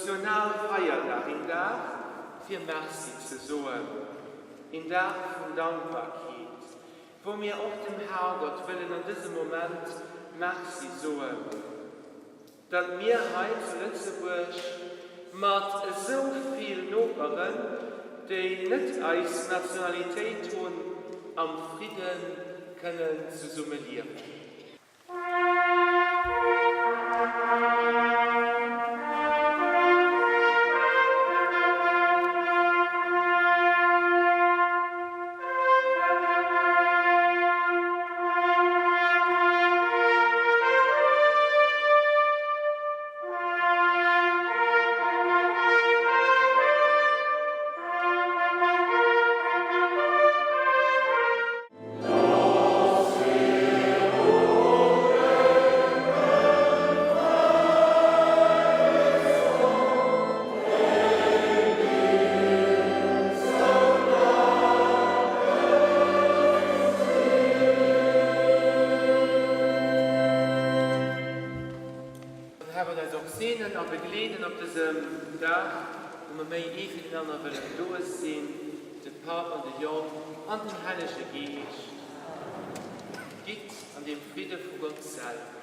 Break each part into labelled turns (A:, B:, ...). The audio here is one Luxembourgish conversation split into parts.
A: Nationalfeierdag, een Dag fir Merci ze soen, een Dag vun Dankbarkeet, wou mir och dem Herrgott wëllen an dësem Moment Merci soen, datt mir hei zu Lëtzebuerg mat esou vill Noperen, déi net eis Nationalitéit hunn, am Fridde kënnen zesumme liewen. Den Här wëll eis och seenen a begleeden op dësem Dag, wou mer méi ee fir den anere wëllen doe sinn, de Papp an de Jong an den Hellege Geescht. Gitt an dem Fridde vu Gott selwer.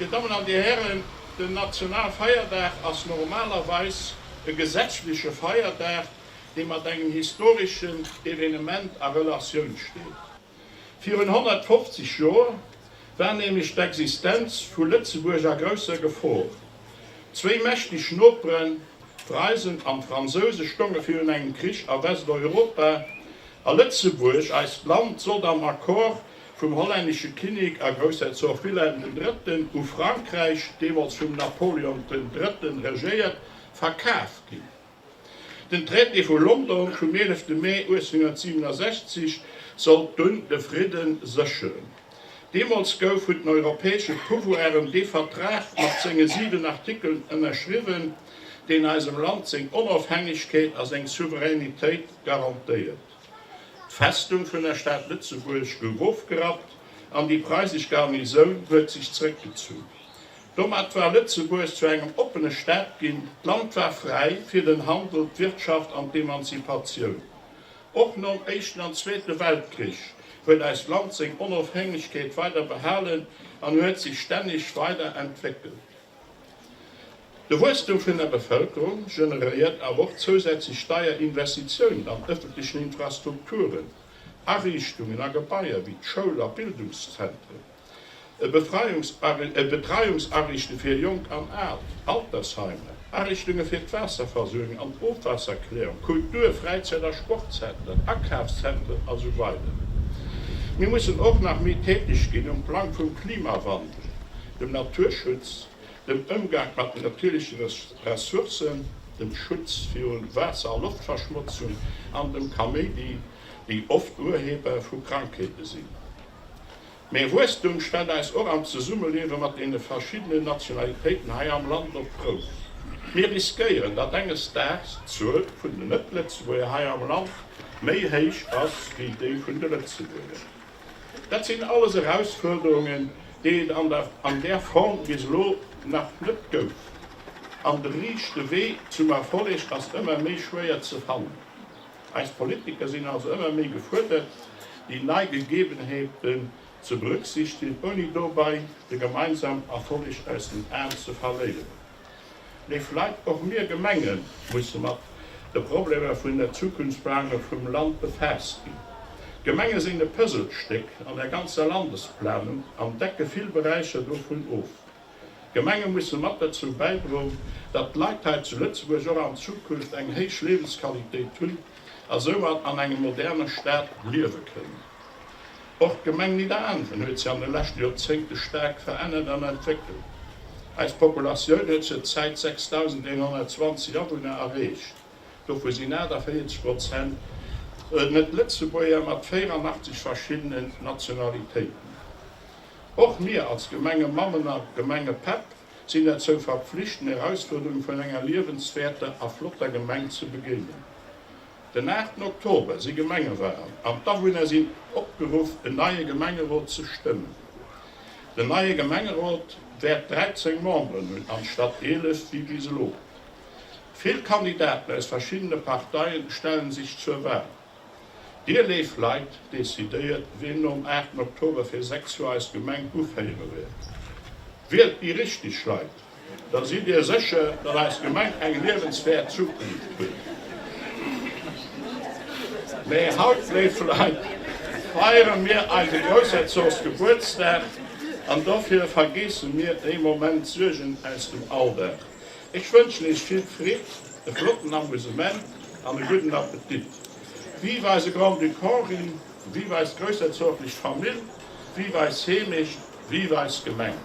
B: Dir Dammen an Dir Hären, den Nationalfeierdag ass normalerweis e gesetzleche Feierdag, dee mat engem historeschen Evenement a Relatioun steet. Virun 150 Joer war nämlech d'Existenz vu Lëtzebuerg a grousser Gefor. Zwéi mächteg Noperen, d'Preisen an d'Fransouse, stonge virun engem Krich a Westeuropa, a Lëtzebuerg, eist Land, sollt am Accord vum hollännesche Kinnek a Groussherzog Wilhelm den Drëtten u Frankräich, deemools vum Napoleon den Drëtten regéiert, verkaf ginn. Den Traité vu London vum 11 Mee 1867 sollt dunn de Fridde sécheren. Deemools gouf vun den europäesche Pouvoiren dee Vertrag mat senge 7 Artikeln ënnerschriwwen, deen eisem Land seng Onofhängegkeet a seng Souveränitéit garantéiert. D'Festung vun der Stad Lëtzebuerg gouf ofgerappt an déi preisesch Garnisoun huet sech zréckgezunn. Domat war Lëtzebuerg zu engem oppene Staat ginn, d'Land war fräi fir den Handel, d'Wirtschaft an d'Emanzipatioun. Och nom Éischten an Zweete Weltkrich huet eist Land seng Onofhängegkeet weider behalen an huet sech stänneg weider entwéckelt. De Wuesstum vun der Bevëlkerung generéiert awer och zousätzlech deier Investitiounen an ëffentlechen Infrastrukturen. Ariichtungen a Gebaier wéi d'Schoul a Bildungszentren, Betreiungsariichte fir Jonk an Al, Altersheimer, Ariichtunge fir d'Waasserversuergung an d'Ofwaasserklärung, Kultur-, Fräizäit a Sportzentren, Akafszentren a sou weider Mir mussen och nach méi täteg ginn um Plang vum Klimawandel, dem Naturschutz, dem Ëmgank mat den natierleche Ressourcen, dem Schutz viru Waasser a Loftverschmotzung an dem Kaméidi, déi oft Urheber vu Krankheete sinn. Mee Wuesstum stellt eis och am Zesummeliewe mat deene verschiddenen Nationalitéiten hei am Land op d'Prouf. Mir riskéieren, datt enges Daags d'Zuel vun den Net-Lëtzebuerger hei am Land méi héich ass wéi déi vun de Lëtzebuerger. Dat sinn alles Erausfuerderungen, déi et an der an där Form bis elo nach net gouf. An de riichte Wee zum Erfolleg ass ëmmer méi schwéier ze fannen. Eis Politiker sinn also ëmmer méi gefuerdert, déi nei Gegebenheeten ze berücksichtigen, ouni dobei de gemeinsamen Erfolleg aus den Aen ze verléieren. Léif Leit, och mir Gemenge musse mat de Problemer vun der Zukunftsplanung vum Land befaasst ginn. D'Gemenge sinn e Puzzlestéck an der ganzer Landesplanung an decke vill Beräicher dovun of. D'Gemenge musse mat dozou bäidroen, datt d'Leit hei zu Lëtzebuerg och an Zukunft eng héich Liewensqualitéit hunn a soumat an engem moderne Staat liewe kënnen. Och d'Gemeng Nidderaanwen huet sech an de leschte Joerzéngte staark verännert an entwéckelt. Eis Populatioun huet zur Zäit 6.120 Awunner erreecht. Dovu sinn 48 Prozent Net-Lëtzebuerger mat 84 verschiddenen Nationalitéiten. Och mir als Gemengemammen a Gemengepäpp sinn derzou verpflicht, den Erausfuerderunge vun enger liewenswäerter a flotter Gemeng ze begéinen. Den 8 Oktober si Gemengewalen an d'Awunner sinn opgeruff en neie Gemengerot ze stëmmen. Den neie Gemengerot wäert 13 Memberen hunn anstatt 11 wéi bis elo. Vill Kandidaten aus verschiddene Parteien stellen sech zur Wal. Dir léif Leit decidéiert wien nom 8 Oktober fir 6 Joer eis Gemeng uféiere wäert. Wielt déi richteg Leit! Da sidd Dir sécher, datt eis Gemeng eng liewenswäert Zukunft huet. Mee haut, léif Leit, feiere mir eise Groussherzogsgebuertsdag an dofir vergeesse mir ee Moment d'Suergen aus dem Alldag. Ech wënschen Iech vill Freed, e flotten Amusement an e gudden Appetit. Vive eise Grand-Duc Henri, vive eis groussherzoglech Famill, vive eis Heemecht, Vive eis Gemeng!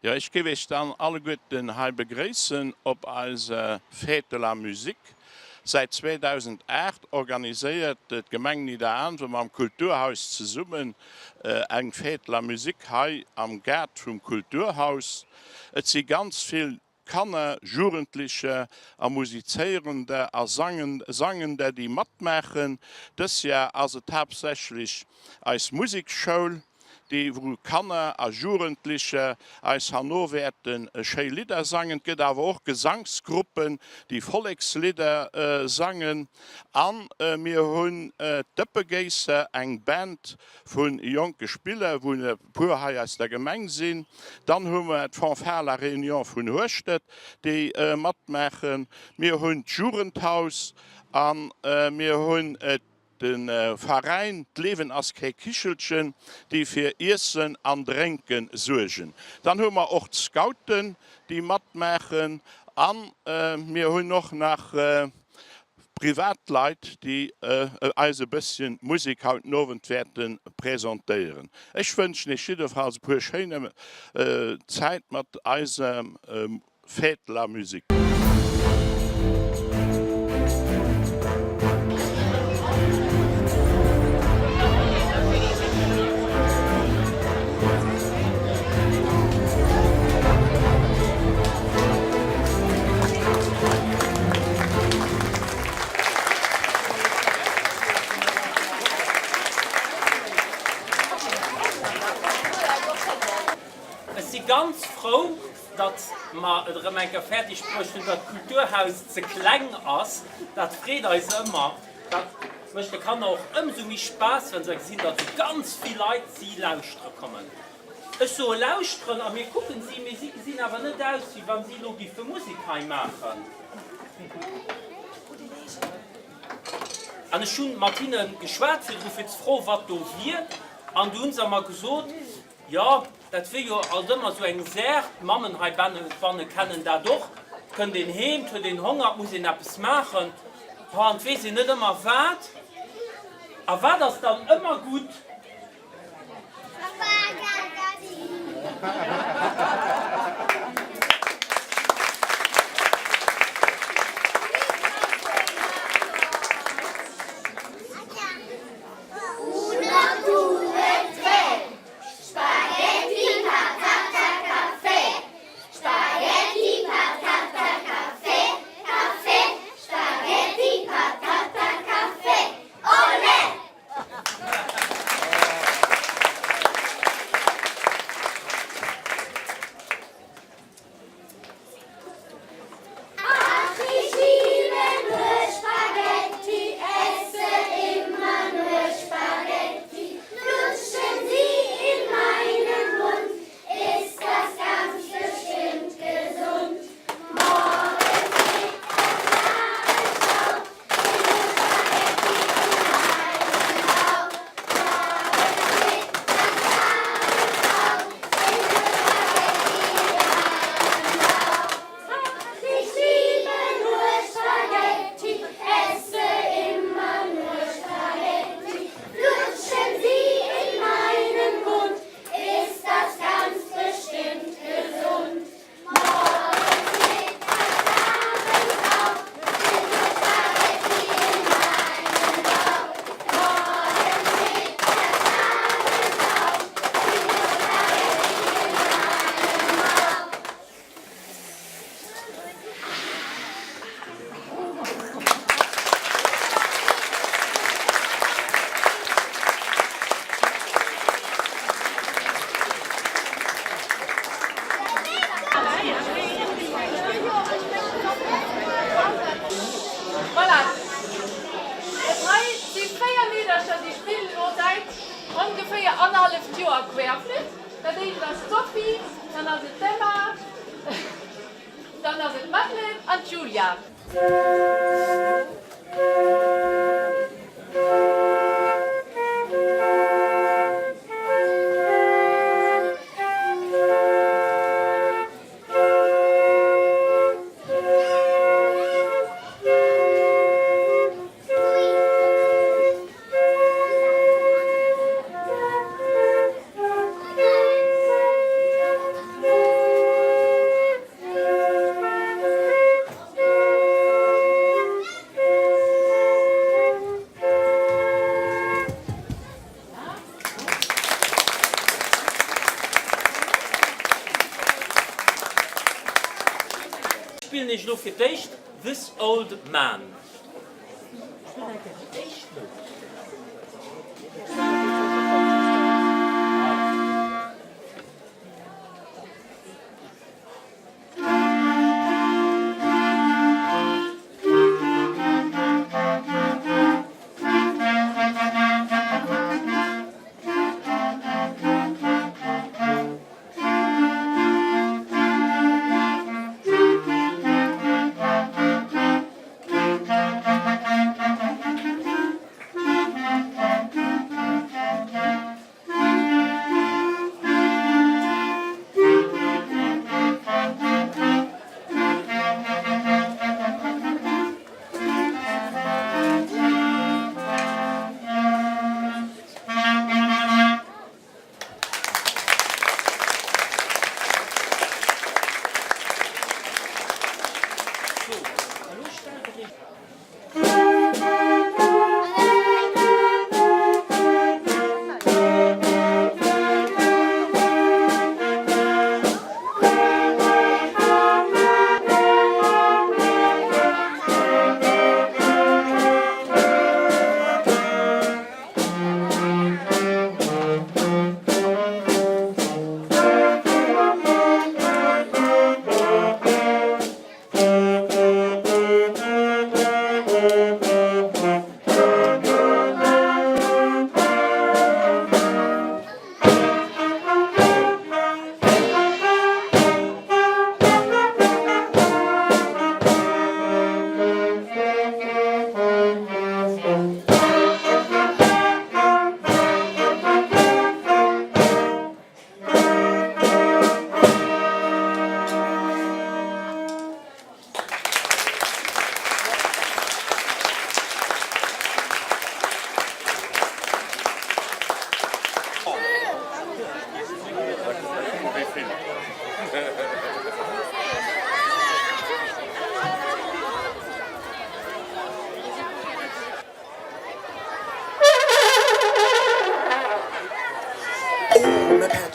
B: Jo, ech géif Iech dann alleguerten hei begréissen op eiser Fête de la Musique. Säit 2008 organiséiert d'Gemeng Nidderaanwen mam Kulturhaus zesummen eng Fête de la Musique hei am Gaart vum Kulturhaus. Et si ganz vill Kanner, Jugendlecher a Musizéierender a Sangender, déi matmaachen. Dës Jar ass et haaptsächlech eis Musekschoul. Déi wou Kanner a Jugendlecher eis herno wäerte schéi Lidder sangen. Et gëtt awer och Gesangsgruppen, déi Vollekslidder sangen. A mir hunn d'Dëppegéisser, eng Band vu jonke Spiller, wou e puer hei aus der Gemeng sinn. Dann hu mer d'Fanfare La Réunion vun Hueschtert, déi matmaachen. Mir hunn d'Jugendhaus a mir hunn De Veräin D'Liewen ass kee Kichelchen, déi fir Iessen an Drénke suergen. Dann hu mer och d'Scouten, déi matmaachen a mir hunn och nach Privatleit, déi eis e bësschen Musek haut den Owend wäerte presentéieren. Ech wënschen iech jiddefalls e puer schéine Zäit mat eisem Fête la musique.
C: Ech si ganz frou, Datt mer et erëm eng Kéier fäerdeg bruecht hunn, datt d'Kulturhaus ze kleng ass, dat freet eis ëmmer. Dat mécht de Kanner och ëmsou méi Spaass, wa se gesinn, datt esou ganz vill Leit si lauschtere kommen. Ech soe lauschteren a mir kucken si, mee si gesinn awer net aus, wéi wa si elo géife Musek hei maachen. An ech hu mat hinne geschwat virdru fir ze froen, wat do wier. An du hu se mer gesot, Jo, dat wier jo alt ëmmer esou eng Saach, d'Mammen heibanne kennen dat och, 't kënnt een heem, 't huet een Honger, 't muss een eppes maachen, ho, an 't weess een net ëmmer wat. A wat ass dann ëmmer gutt?
D: Spaghetti, Patata, Café Spaghetti, Patata, Café Café, Spaghetti, Patata, Café Olé! Ach ich liebe nur Spaghetti, esse immer nur Spaghetti, Lutschen sie in meinem Mund, ist das ganz bestimmt gesund. Morgens, mittags, abends auch, sind nur Spaghetti in meinem Bauch. Morgens, mittags, abends auch, sind nur Spaghetti in meinem Bauch. Ach, ich liebe nur Spaghetti, esse immer nur Spaghetti. Lutschen sie in meinem Mund, ist das ganz bestimmt gesund. Morgens, mittags, abends auch, sind nur Spaghetti in meinem Bauch. Morgens, mittags, abends auch, sind nur Spaghetti in meinem Bauch.
E: Voilà, et hei si 4 Meedercher, déi spillen elo säit ongeféier annerhalleft Joer Querflütt. Dat éischt ass d'Sophie, dann ass et d'Emma, dann ass et d'Madeleine an d'Julia.
C: Spillen ech elo fir d'éischt This Old Man.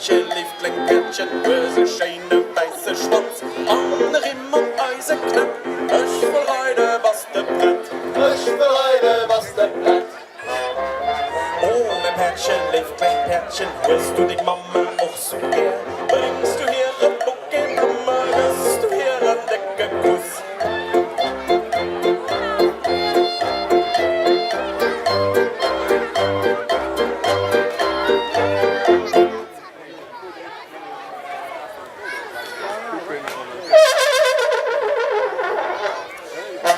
F: Päerdchen, léift klengt Päerdchen, hues e schéine wäisse Schwanz an e Rimm mat eise Knäpp. Ech wëll reide, bass de prett? Ech wëll reide, bass de prett? O mäi Päerdchen, léift klengt Päerdchen, hues du deng Mamma och sou gär? Bréngs du hir e Bouquet Blumme, gëss du hir en décke Kuss?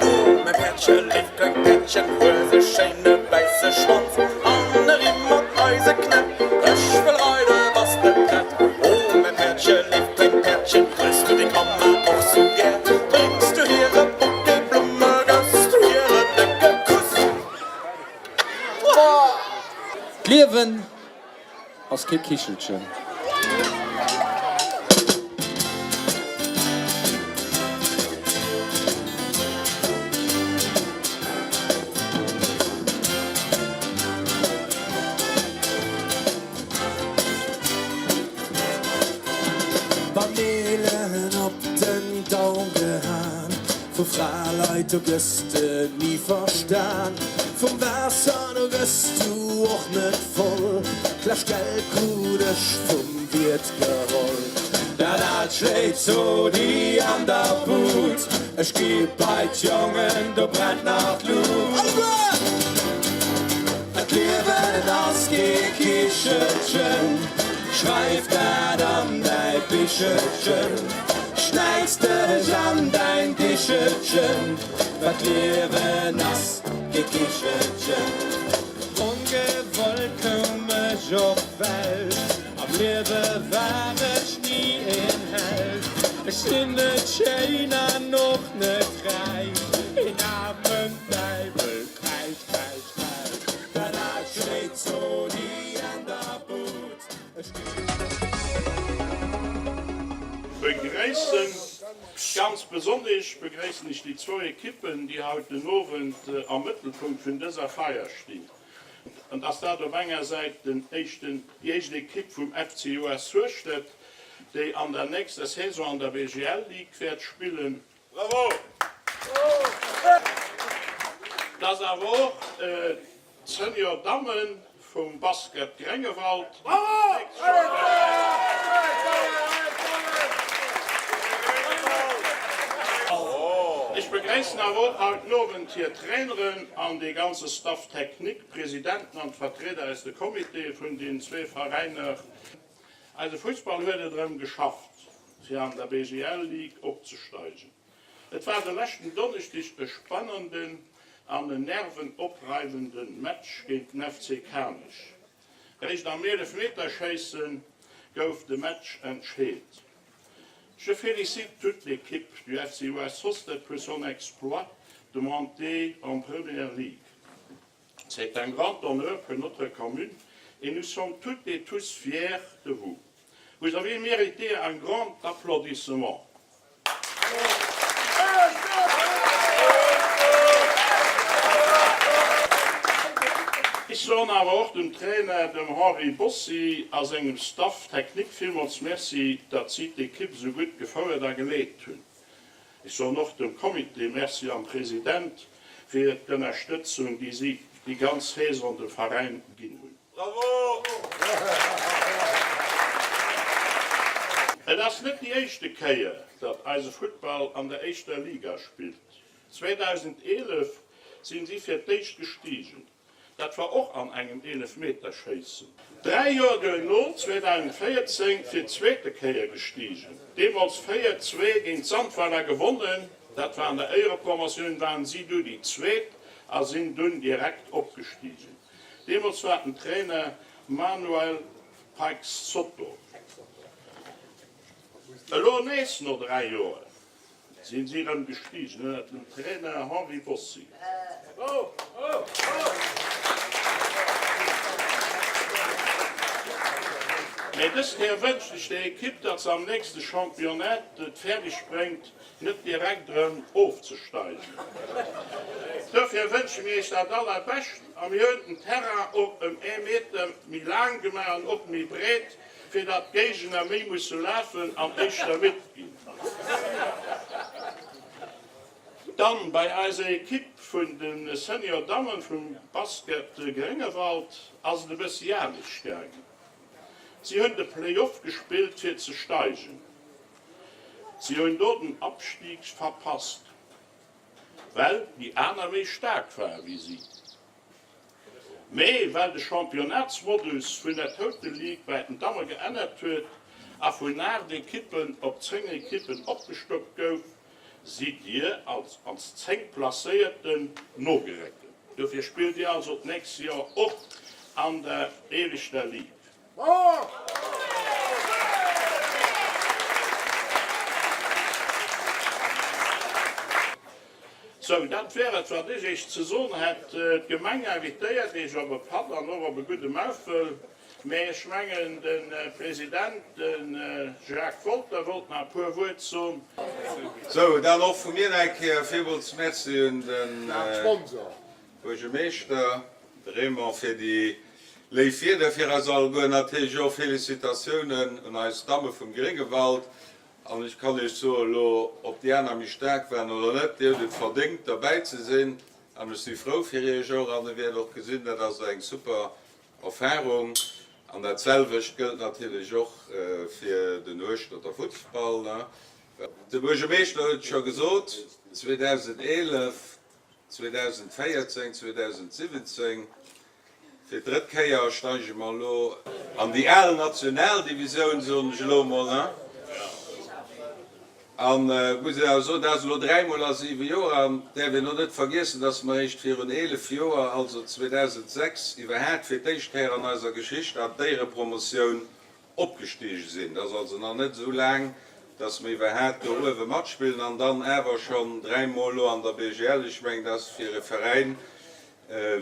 F: O mäi Päerdche, léift klengt Päerdchen, hues e schéine wäisse Schwanz an e Rimm mat eise Knäpp. Ech wëll reide, bass de prett? O mäi Päerdche, léift klengt Päerdchen, hues du deng Mamma och sou gär? Bréngs du hir e Bouquet Blumme, gëss du hir en décke Kuss?
G: D'Liewen ass kee Kichelchen.
H: Beim Neelen op den Daum gehaen, vu Fraleit do gëss de ni verstan, vum Waasser do gëss du och net voll, Kläschgeld krut ech vum Wiert geholl. Dat Aalt schléit Zodi an der Bud, ech gi bei d'Jongen, do brennt nach d'Lut. Alleguer! D'Liewen ass kee Kichelchen, schreif dat an däi Bichelchen. Schnäiz dech an däin Dichelchen, well d'Liewen ass kee Kichelchen. Ongewollt koum ech op d'Welt, am Liewe war ech ni een Held. Ech sinn net schéin an och net räich, een aarmen Däiwel kräischt, kräischt, kräischt. Dat Aalt schléit Zodi an der Bud, ech.
B: Begréissen. Ganz besonnesch begréissen ech déi zwou Ekippen, déi haut den Owend am Mëttelpunkt vun dëser Feier stinn. Et ass dat op enger Säit den éischten, déi éischt Ekipp vum FC US Hueschtert, déi an der nächster Saison an der BGL Ligue wäert spillen. Bravo! Et ass awer och d'Senior Damme vum Basket Gréngewald. Ech begréissen awer och haut den Owend hir Traineren an dee ganze Staff technique, d'Presidenten an d'Vertrieder aus de Comitéë vun den zwee Veräiner. Eise Fussball huet et erëm geschafft, fir an der BGL Ligue opzesteigen. Et war de leschten Donneschdeg e spannenden an en nervenopreifenden Match géint den FC Kanech. Réischt am Eelefmeterschéisse gouf de Match entscheet. Je félicite toute l'équipe du FC US Hostert pour son exploit de monter en première ligue. C'est un grand honneur pour notre commune et nous sommes toutes et tous fiers de vous. Vous avez mérité un grand applaudissement. Ech soen awer och dem Trainer, dem Henri Bossi a sengem Staff technique villmools Merci, datt si d'Ekipp esou gutt gefouert a geleet hunn. Ech soen och dem Comité Merci an President fir d'Ënnerstëtzung, déi si déi ganz Saison dem Veräin ginn hunn. Et ass net déi éischte Kéier, datt eise Futtball an der éischter Liga spillt. 2011 sinn si fir d'éischt gestigen. Dat war och an engem Eelefmeterschéissen. Dräi Joer duerno, 2014, fir d'zweete Kéier gestigen, deemools 4, 2 géint Sandweiler gewonnen, dat war an der Éierepromotioun, waren si du déi Zweet a sinn dunn direkt opgestigen. Deemools war den Trainer Manuel Peixotto. Elo nees no 3 Joer sinn si rëm gestigen ënnert dem Trainer Henri Bossi. Mee dës Kéier wënschen ech der Ekipp, datt se am nächste Championnat et fäerdeg bréngt, net direkt erëm ofzesteigen. Dofir wënsche mir iech dat allerbescht a mir hunn den Terrain och ëm ee Meter méi laang gemaach an och méi breet. fir datt d'Géigner méi musse lafen an éischter midd ginn. Dann bei eiser Ekipp vun de Senior Dammen vum Basket Gréngewald ass et e bëssi anescht gaangen. Si hunn de Play-Off gespillt fir ze steigen. Si hunn do den Abstieg verpasst, well déi aner méi staark ware wéi si. Mee well de Championnatsmodus vun der Total League bei den Damme geännert huet a vun 8 Ekippen op 10 Ekippen opgestockt gouf, sidd dir als als Zéngtplacéierten nogeréckelt. Dofir spillt dir also d'nächst Joer och an der éischter Ligue. Sou, dat wär et, wat ech Iech ze soen hätt. D'Gemeng invitéiert Iech op e Patt an och op e gudde Maufel. Mä ech mengen, de President, de Jacques Wolter, wollt nach e puer Wuert soen.
I: Sou, dann och vu mir nach eng Kéier villmools Merci un de Buergermeeschter, de Raymond, fir déi léif Wierder fir eis alleguer. Natierlech och Félicitatiounen un eis Damme vum Gréngewald. An ech kann Iech soen, elo, ob déi aner méi staark waren oder net, Dir hutt et verdéngt, derbäi ze sinn. An ech si frou fir Iech och. An Dir wäert och gesinn, dat ass eng super Erfahrung. An dat selwecht gëllt natierlech och fir den Hueschterter Fussball. De Buergermeeschter huet et scho gesot, 2011, 2014, 2017, fir d'drëtt Kéier steige mer elo an déi al Nationaldivisioun, soen ech elo emol. An et muss een awer soen, dat ass elo dräimol a siwe Joer. An et däerf een och net vergiessen, dass mer eréischt virun 11 Joer, also 2006, iwwerhaat fir d'éischt Kéier an eiser Geschicht an d'Éierepromotioun opgestige sinn. Dat ass also nach net esou laang, dass mer iwwerhaat do uewe matspillen an dann awer schonn dräimol elo an der BGL. Ech mengen, dat ass fir e Veräin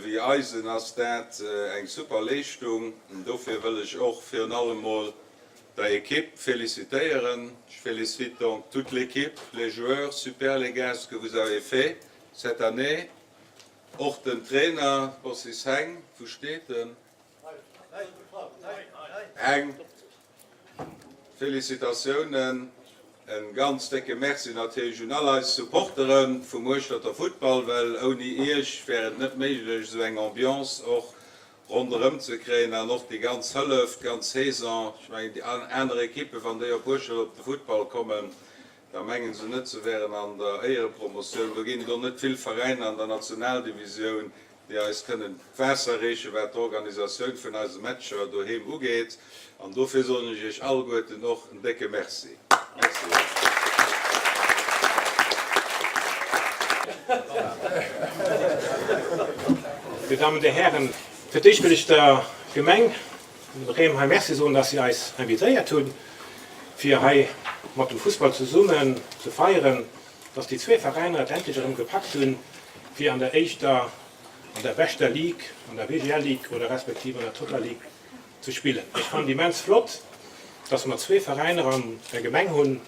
I: wéi eisen ass dat eng super Leeschtung. Dofir wëll ech och virun allem mol Der Equipe félicitéieren. Je félicite donc toute l'équipe, les joueurs, super les gars ce que vous avez fait cette année. Och den Trainer Bossis Heng, wou steet en? Heng, Félicitatiounen. En ganz décke Merci natierlech un all eis Supporteren vum Hueschterter Futtball, well ouni iech wär et net méiglech esou eng Ambiance och ronderëm ze kréien an och déi ganz Hëllef, d'ganz Saison. Ech mengen, déi aner Ekippen, wann déi op Hueschel op de Futtball kommen, da mengen se net, se wären an der Éierepromotioun. Do ginn et och net vill Veräiner an der Nationaldivisioun, déi eis kënnen d'Waasser reechen, wat d'Organisatioun vun eise Matcher doheem ugeet. An dofir soen ech Iech alleguerten och en décke Merci. Merci.
J: Dir Dammen, Dir Hären, fir d'éischt wëll ech der Gemeng an dem Rem hei Merci soen, dass si eis invitéiert hunn, fir hei mat dem Fussball zesummen ze feieren, dass déi zwee Veräiner et endlech erëm gepackt hunn, fir an der éischter, an der beschter Ligue, an der BGL Ligue oder respektiv an der Total Ligue ze spillen. Ech fannen et immens flott, dass mer zwee Veräiner an der Gemeng hunn,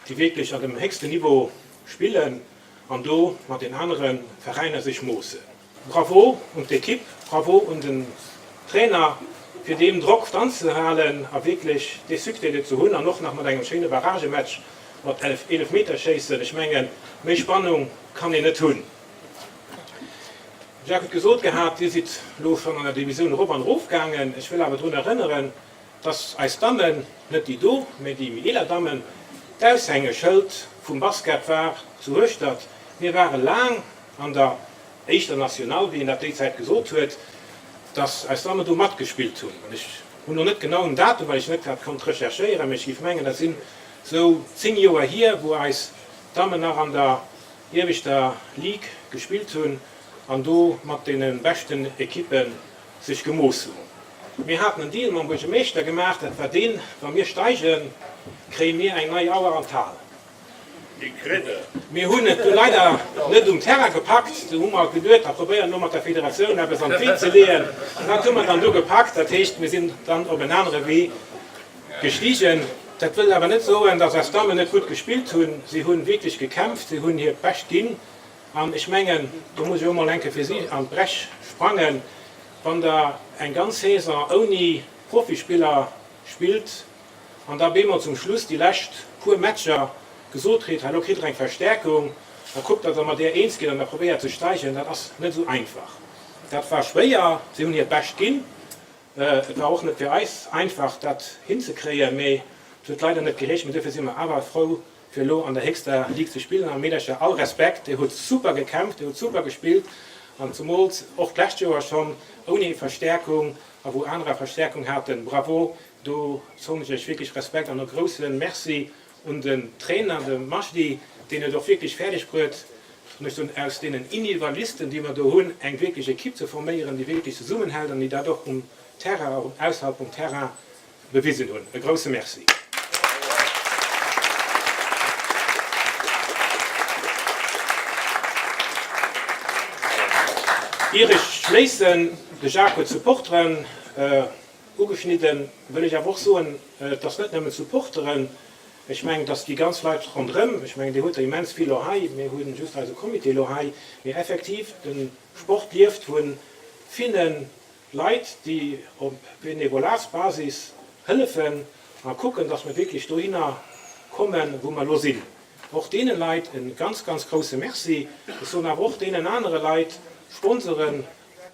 J: déi wierklech an dem héchsten Niveau spillen an do mat den anere Veräiner sech moossen. Bravo un d'Ekipp, bravo un den Trainer, fir deem Drock standzehalen a wierklech dee Succès do ze hunn an och nach mat engem schéine Barragematch mat Eelefmeterschéissen. Ech mengen, méi Spannung kann een net hunn. Jacques huet gesot gehat, Dir sidd elo schonn an der Divisioun erop an erof gaangen. Ech wëll awer drun erënneren, dass eis Dammen, net déi do, mä déi méi eeler Dammen, d'Aushängeschëld vum Basket war zu Hueschtert. Mir ware laang an der éischter National, wéi een dat déi Zäit gesot huet, dass eis Dammen do matgespillt hunn. An ech hunn elo net genau en Datum, well ech net grad konnt recherchéieren, mä ech géif mengen, dat sinn esou 10 Joer hier, wou eis Dammen nach an der ieweschter Ligue gespillt hunn an do mat deene beschten Ekippe sech gemooss hunn. Mir haten en Deal mam Buergermeeschter gemaach, dat war deen, wa mir steigen, kréie mir eng nei Auer an d'Hal. Mir hunn et du leider net um Terrain gepackt, du hu mer geduet, da probéieren elo mat der Federatioun eppes an d'Wee ze leeën. An dat hu mer dann du gepackt, dat heescht, mir sinn dann op en anere Wee gestigen. Dat wëll awer net soen, dass eis Dammen net gutt gespillt hunn. Si hunn wierklech gekämpft, si hunn hiert Bescht ginn an ech mengen, do muss ech och mol eng Kéier fir si an d'Bresch sprangen, wann der eng ganz Saison ouni Profispiller. spillt an da bemol zum Schluss déi lescht puer Matcher gesot kritt, hei elo kritt der eng Verstärkung, da kuckt datt der mat där eens gitt an da probéiert ze steigen, dat ass net esou einfach. Dat war schwéier, si hunn hiert Bescht ginn. Et war och net fir eis einfach dat hinzekréien, mee et huet leider net gereecht. Mee duerfir si mer awer frou fir elo an der héchster Ligue ze spillen. An Meedercher, all Respekt, dir hutt super gekämpft, dir hutt super gespillt an zumools och d'lescht Joer schonn ouni Verstärkung a wou anerer Verstärkung haten. Bravo, do soen ech iech wierklech Respekt an e grousse Merci un den Trainer, de Majdi, deen et och wierklech fäerdeg bruet ech soen, aus deenen Individualisten, déi mer do hunn, eng wierklech Ekipp ze forméieren, déi wierklech zesummenhält an déi dat och um Terrain, och ausserhalb vum Terrain bewisen hunn. E grouse Merci. Ier ech schléissen, de Jacques huet d'Supporteren ugeschnidden, wëll ech awer och soen, et ass net nëmmen d'Supporteren, Ech mengen, dass déi ganz Leit ronderëm, ech mengen, Dir hutt der immens vill elo hei, mir hu just eise Comité elo hei, mee effektiv, de Sport lieft vu ville Leit, déi op Benevolatsbasis hëllefen a kucken, dass mir wierklech dohinner kommen, wou mer elo sinn. Och deene Leit e ganz, ganz grouse Merci. Ech soen awer och deenen anere Leit, Sponsoren,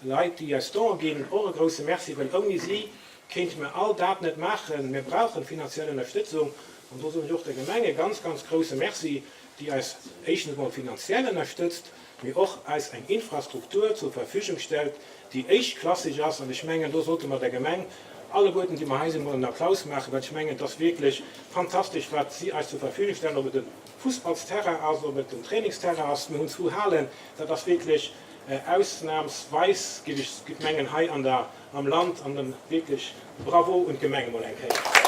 J: Leit, déi eis Donen ginn, och e grouse Merci, well ouni si kéinte mir all dat net maachen. Mir brauchen finanziell Ënnerstëtzung an do soen ech och der Gemeng e ganz, ganz grouse Merci, déi eis éischtens emol finanziell ënnerstëtzt, mee och eis eng Infrastruktur zur Verfügung stellt, déi éischtklasseg ass. An ech mengen, do sollte mer der Gemeng alleguerten, déi mer hei sinn, emol en Applaus maachen, well ech mengen, et ass wierklech fantastesch, wat si eis zur Verfügung stellen, ob et e Fussballsterrain ass, ob et en Trainingsterrain ass. Mir hunn zwou Halen, dat ass wierklech Ausnahmsweis, géif ech mengen, hei an der, am Land, an wierklech Bravo un d'Gemeng emol eng Kéier.